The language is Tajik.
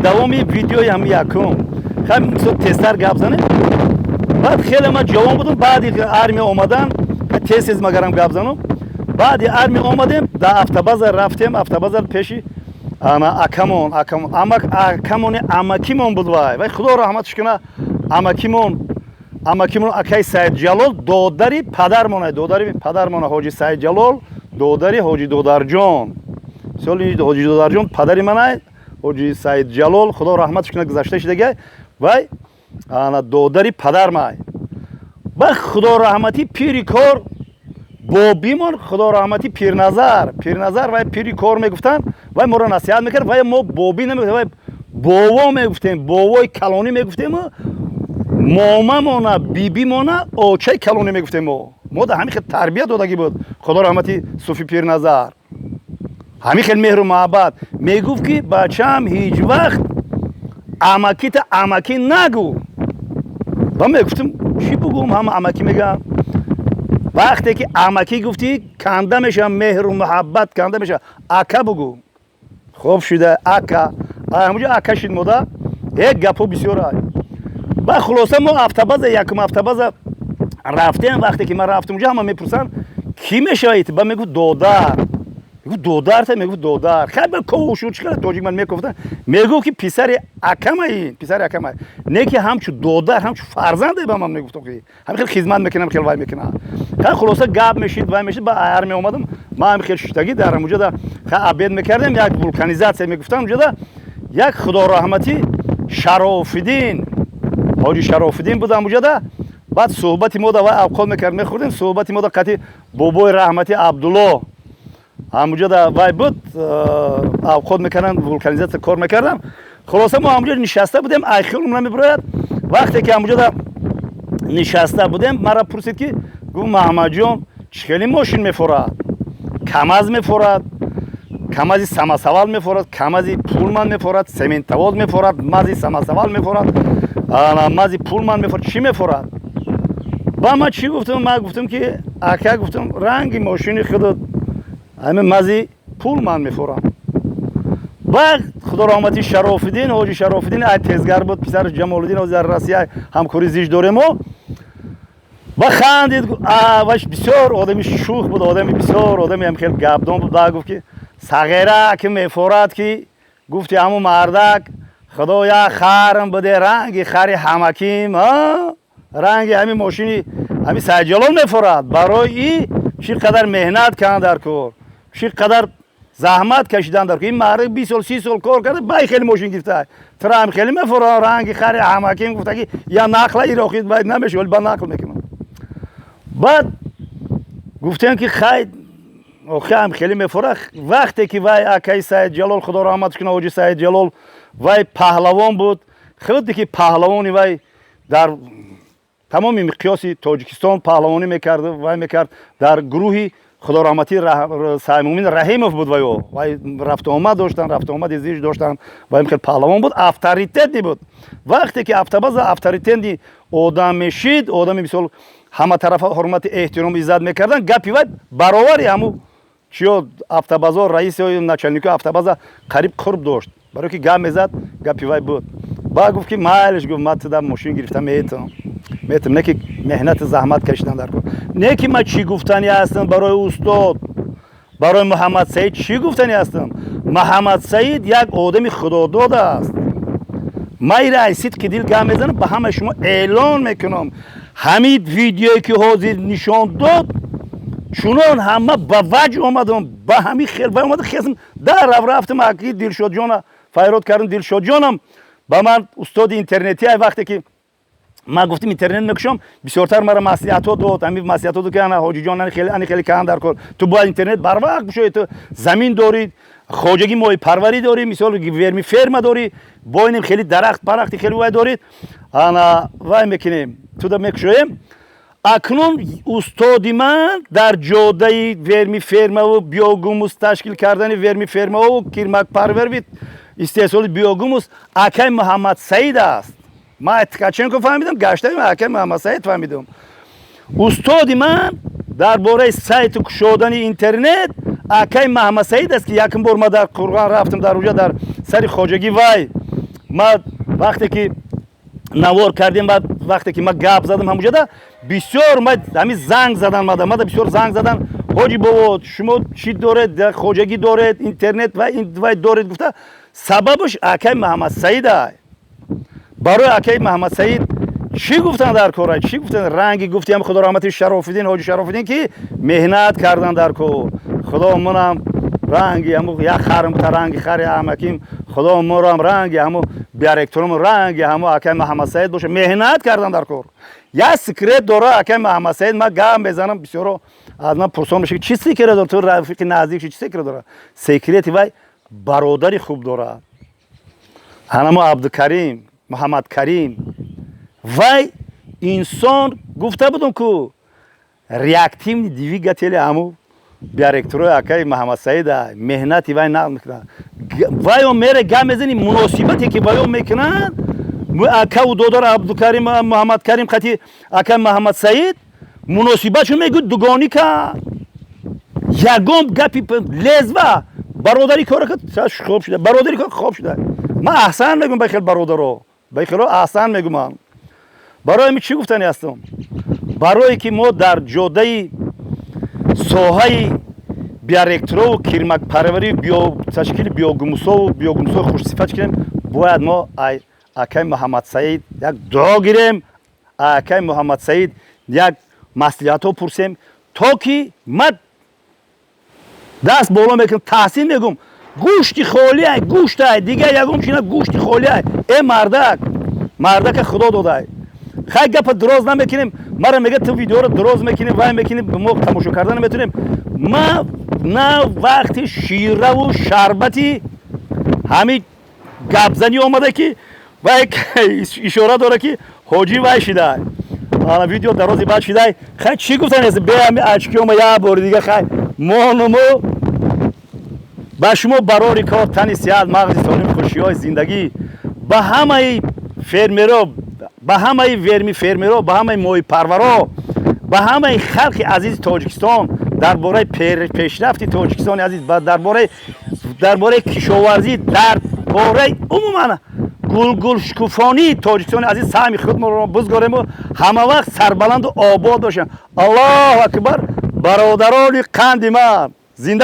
Давоми видеои ҳами якум хай, мисол, тезтар гап занем. Баъд хеле ман ҷавон будам, баъди армия омадан тез тез магарам гап занам. Баъди армия омадем, дар автобаза рафтем. Автобаза пеши ана акамон, акамон, амак, акамони амакимон буд. Вай, Худо раҳматш куна, амакимон акаи Саидҷалол, додари падармона, додари падармона, ҳоҷи Саидҷалол, додари ҳоҷи Додарҷон. Мисоли, ҳоҷи Додарҷон падари манай, ҳоҷи Саидҷалол, Худо раҳматш куна, гузашта шидага, вай ана додари падармай. Ба Худо раҳматӣ пири кор бобимон, Худо раҳматӣ Пирназар, Пирназар, вай пири кор мегуфтанд, вай моро насиҳат мекард. Вай мо бобӣ намегуфтем, вай бово мегуфтем, бовои калонӣ мегуфтему момамона, бибимона очаи калонӣ мегуфтем. Мо да ҳамин хел тарбия додагӣ буд. Худо раҳматӣ Суфи Пирназар ҳамин хел меҳру муҳаббат мегуфт, ки бачаам, ҳеҷ вақт амакита амакӣ нагӯ. Ба мегуфтем, чӣ бугӯм, ҳама амакӣ мегӯям. Вақте ки амакӣ гуфтӣ, канда мешавам, меҳру муҳаббат канда мешавад, ака бугӯ. Хуб шуда, ака ҳамуҷо ака шид. Мода як гапҳо бисёр ай. Ба хулоса, мо автобаза, якум автобаза рафтем. Вақте ки ман рафтам уҷо, ҳама мепурсанд, кӣ мешавед? Ба мегуфт, додар. Мегуфт, додарта, мегуфт, додар. Хай, ба ковушу чӣ қадар тоҷик ман мекуфтан. Мегуфт, ки писари акамаи, писари акамай, не ки ҳамчу додар, ҳамчу фарзанде ба ман мегуфтам, ки ҳамин хел хизмат мекунам, хел вай мекунам. Хай, хулоса, гап мешид, вай мешид. Ба армия омадам, ман ҳамин хел шуштагӣ дар ҳамуҷода, хай, обед мекардем, як вулканизатсия мегуфтам. Уҷода як, Худо раҳматӣ, Шарофиддин, ҳоҷи Шарофиддин буд ҳамуҷода. Баъд суҳбати мо да вай авқот мекард, мехӯрдем. Суҳбати мо да қати бобои раҳматӣ Абдулло ҳамуҷода вай буд, авқот мекарданд, вулканизатсия кор мекардам. Хулоса, мо ҳамуҷо нишаста будем, ай хиёлам намебирояд. Вақте ки ҳамуҷода нишаста будем, мара пурсид, ки гуфт: «Маҳаммадҷон, чӣ хеле мошин мефорад? КамАЗ мефорад, КамАЗи самосвал мефорад, КамАЗи Пулман мефорад, сементовоз мефорад, мази самосвал мефорад, мази Пулман мефорад, чӣ мефорад?» Ба ман чӣ гуфтам? Ман гуфтам, ки ака, гуфтам, ранги мошини худат ҳамин мази Пулман мефорам. Баъд, Худо раҳмати, Шарофиддин, ҳоҷи Шарофиддин ай тезгар буд, писараш Ҷамолиддин ҳозир дар Россия ҳамкорӣ зич доремо. Ба хандид. Ваш бисёр одами шӯх буд, одами бисёр, одами ҳам хел гапдон буд. Ба гуфт, ки сағира ки мефорад, ки гуфти ҳамун мардак, Худо як харам буде, ранги хари ҳамаким, ранги ҳамин мошини ҳамин Сайҷалол мефорад. Барои и чӣ қадар меҳнат карданд дар кор, чӣ қадар заҳмат кашидан дар кор. Ин мардак 20 сол, 30 сол кор карда, бай хеле мошин гирифта, трам хеле мефорад, ранги хари ҳамаким гуфтаги. Я нақла ирохид бай намешавад, ба нақл мекунам. Баъд гуфтем, ки хай, охи ҳам хеле мефорад. Вақте ки вай акаи Саидҷалол, Худо раҳматш кунад, ҳоҷи Саидҷалол, вай паҳлавон буд, худе ки паҳлавони вай дар тамоми миқёси Тоҷикистон паҳлавонӣ мекард, вай мекард, дар гурӯҳи, Худораҳматӣ, Саймумин Раҳимов буд. Вайо вай рафтуомад доштанд, рафтуомади зич доштанд. Вай хел паҳлавон буд, авторитетный буд. Вақте ки автобаза авторитетный одам мешид, одами мисол ҳама тарафа ҳурмати, эҳтиром, иззат мекарданд, гапи вай баровари ҳаму чиё автобазо, раиси, начальнико автобаза қариб қурб дошт, барое ки гап мезад, гапи вай буд. Баъд гуфт, ки майлиш, гуфт, ман туда мошин гирифта метам, не ки меҳнати заҳмат кашидан дар кор. Не ки ман чӣ гуфтанӣ ҳастам барои устод, барои Муҳаммадсаид чӣ гуфтанӣ ҳастам? Муҳаммадсаид як одами худодод аст. Ман ира ай сидқи дил гап мезанам, ба ҳамаи шумо эълон мекунам. Ҳамин видеое ки ҳозир нишон дод, чунон ҳама ба ваҷ омадам, ба ҳамин хел вай омада хезм дар рав рафтам, аки Дилшодҷона файрод кардам. Дилшодҷонам ба ман устоди интернетӣ ай. Вақте ки ман гуфтам, интернет мекушам, бисёртар мара маслиҳатҳо дод. Ҳамин маслиҳатҳо дод, ки ана, ҳоҷиҷон, ани хеле каҳан дар кор, ту бояд интернет барвақт бушоӣ, ту замин дорӣ, хоҷагӣ моҳипарварӣ дорӣ, мисол, вермиферма дорӣ, боинем хеле дарахт парахти хеле вай дорид, ана вай мекунем, туда мекушоем. Акнун устоди ман дар ҷодаи вермифермаву биогумус, ташкил кардани вермифермаву кирмакпарварви, истеҳсоли биогумус акай Муҳаммадсаид аст. Ман Ткаченко фаҳмидам, гаштаи акай Муҳаммадсаид фаҳмидам. Устоди ман дар бораи сайту кушодани интернет акай Муҳаммадсаид аст, ки якум бор ман дар Қурғон рафтам, дар уҷа дар сари хоҷагӣ вай. Ма вақте ки навор кардем, баъд вақте ки ма гап задам, ҳамуҷада бисёр ма ҳами занг задан, мада бисёр занг задан: «Ҳоҷи бобо, шумо чӣ доред, хоҷагӣ доред, интернет ва ин вай доред», гуфта. Сабабаш акай Маҳаммадсаид ай. Барои акаи Маҳаммадсаид чӣ гуфтан дар кора, чӣ гуфтан? Ранги гуфтиам, худо раҳмати Шарофиддин, ҳоҷи Шарофиддин, ки меҳнат кардан дар кор. Худо манам ранги ҳаму як харм та ранги хари амаким, худо морам ранги ҳаму биоректорум, ранги ҳаму акаи Маҳаммадсаид боша. Меҳнат кардан дар кор. Як секрет дора акаи Маҳаммадсаид. Ман гап мезанам, бисёро аз ман пурсон меша: «Чӣ секрет дор? Ту рафиқи наздик, чӣ секрет дора?» Секрети вай бародари хуб дорад, ҳанамо Абдукарим, Муҳаммадкарим. Вай инсон, гуфта будам ку, реактивный двигатели ҳаму биоректорои акаи Маҳаммадсаида. Меҳнати вай нақл мекунад. Вайо мере, гап мезани, муносибате ки вайо мекунад акаву додар Абдукарим, Муҳаммадкарим қати акаи Маҳаммадсаид муносибатшо мегӯ дугонӣ кард. Ягон гапи лезва бародари кора хоб шуда, бародари кор хоб шуда. Ман аҳсан мегӯм ба хел бародаро, ба хело аҳсан мегӯм. Ман барои ми чӣ гуфтани ҳастам? Барое ки мо дар ҷодаи соҳаи биоректорову кирмакпарварӣ, ташкили биогумусову биогумусои хушсифат кунем, бояд мо ай акаи Муҳаммадсаид як дуо гирем, акаи Муҳаммадсаид як маслиҳатҳо пурсем, то ки ман даст боло мекунам, таҳсин мегӯм. Гӯшти холиай, гӯштай, дигар ягон чина, гӯшти холиай. Э, мардак, мардака худо додай. Хай, гапа дроз намекунем. Мара мега: «Ту видеоро дроз мекунем, вай мекунем, мо тамошо карда наметонем». Ма на вақти шираву шарбати ҳамин гапзанӣ омада, ки вай ишора дора, ки ҳоҷӣ вай шидай, ана видео дарози баъд шидай. Хай, чӣ гуфтан? Бе ҳами очкиома як бори дига. Хай, монуму ба шумо барори кор, тани сиҳат, мағзи солим, хушиҳои зиндагӣ, ба ҳамаи фермеро, ба ҳамаи вермифермеро, ба ҳамаи моҳипарваро, ба ҳамаи халқи азизи Тоҷикистон. Дар бораи пешрафти Тоҷикистони азиз, дар бораи кишоварзӣ, дар бораи умуман гулгулшукуфонии Тоҷикистони азиз саҳми худмонро бизгорему ҳама вақт сарбаланду обод бошем. Аллоҳу акбар! Бародарони қанди ман, зинда.